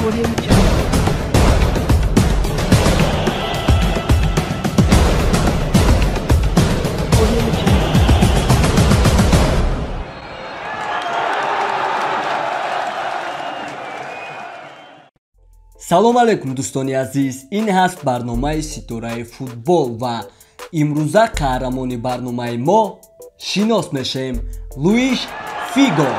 Audio Jungle. Audio Jungle. Салом алейкум, дӯстони азиз. Ин ҳаст барномаи Ситораи футбол ва имрӯза қаҳрамони барномаи мо шинос мешавем: Луиш Фиго.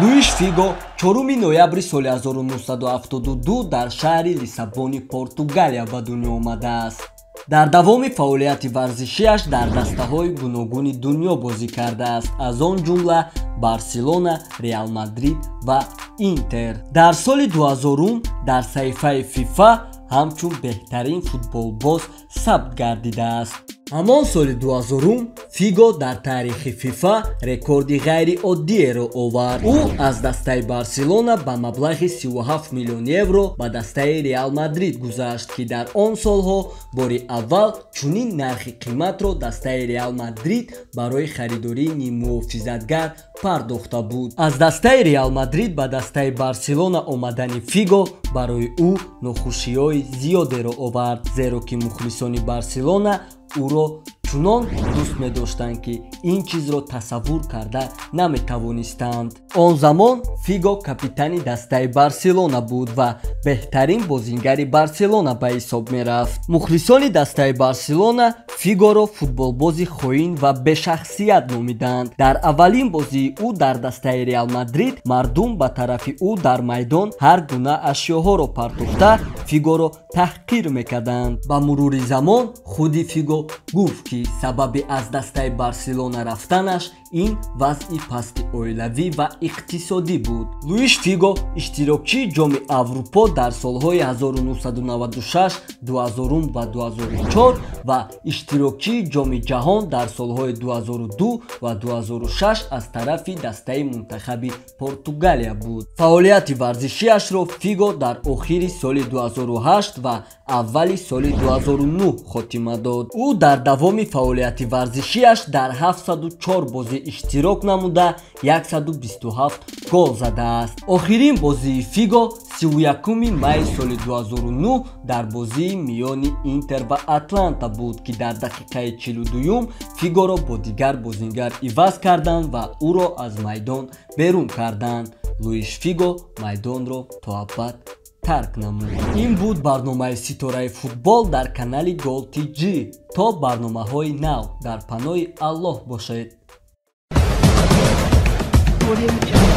Луиш Фиго 4 ноябри соли 1972 дар шаҳри Лиссабони Португалия ба дунё омадааст. Дар давоми фаъолияти варзишиаш дар дастаҳои гуногуни дунё бозӣ кардааст, аз он ҷумла Барселона, Реал Мадрид ва Интер. Дар соли 2000 дар саҳифаи ФИФА ҳамчун беҳтарин футболбоз сабт гардидааст. Ҳамон соли 2000 Фиго дар таърихи ФИФА рекорди ғайриоддиеро овард. Ӯ аз дастаи Барселона ба маблағи 37 миллион евро ба дастаи Реал Мадрид гузашт, ки дар он солҳо бори аввал чунин нархи қиматро дастаи Реал Мадрид барои харидории ниммуҳофизатгар пардохта буд. Аз дастаи Реал Мадрид ба дастаи Барселона омадани Фиго барои ӯ нохушиҳои зиёдеро овард, зеро ки мухлисони Барселона ӯро чунон дӯст медоштанд, ки ин чизро тасаввур карда наметавонистанд. Он замон Фиго капитани дастаи Барселона буд ва беҳтарин бозингари Барселона ба ҳисоб мерафт. Мухлисони дастаи Барселона Фигоро футболбози хоин ва бешахсият номиданд. Дар аввалин бозии ӯ дар дастаи Реал Мадрид мардум ба тарафи ӯ дар майдон ҳар гуна ашёҳоро партофта Фигоро таҳқир мекарданд. Ба мурури замон худи Фиго гуфт, ки сабаби аз дастаи Барселона рафтанаш ин вазъи пасти оилавӣ ва иқтисодӣ буд. Луиш Фиго иштирокчии Ҷоми Аврупо дар солҳои 1996, 2000 ва 2004 ва иштирокчии Ҷоми ҷаҳон дар солҳои 2002 ва 2006 аз тарафи дастаи мунтахаби Португалия буд. Фаъолияти варзишиашро Фиго дар охири соли 2008 ва аввали соли 2009 хотима дод. Ӯ дар давоми фаъолияти варзишиаш дар 704 бозӣ иштирок намуда 127 гол задааст. Охирин бозии Фиго 31 майи соли 2009 дар бозии миёни Интер ва Атланта буд, ки дар дақиқаи 42 Фигоро бо дигар бозингар иваз карданд ва ӯро аз майдон берун карданд. Луиш Фиго майдонро то абад тарк намуд. Ин буд барномаи Ситораи футбол дар канали Гол ТЖ. То барномаҳои нав дар паноҳи Аллоҳ бошед. Audio Jungle.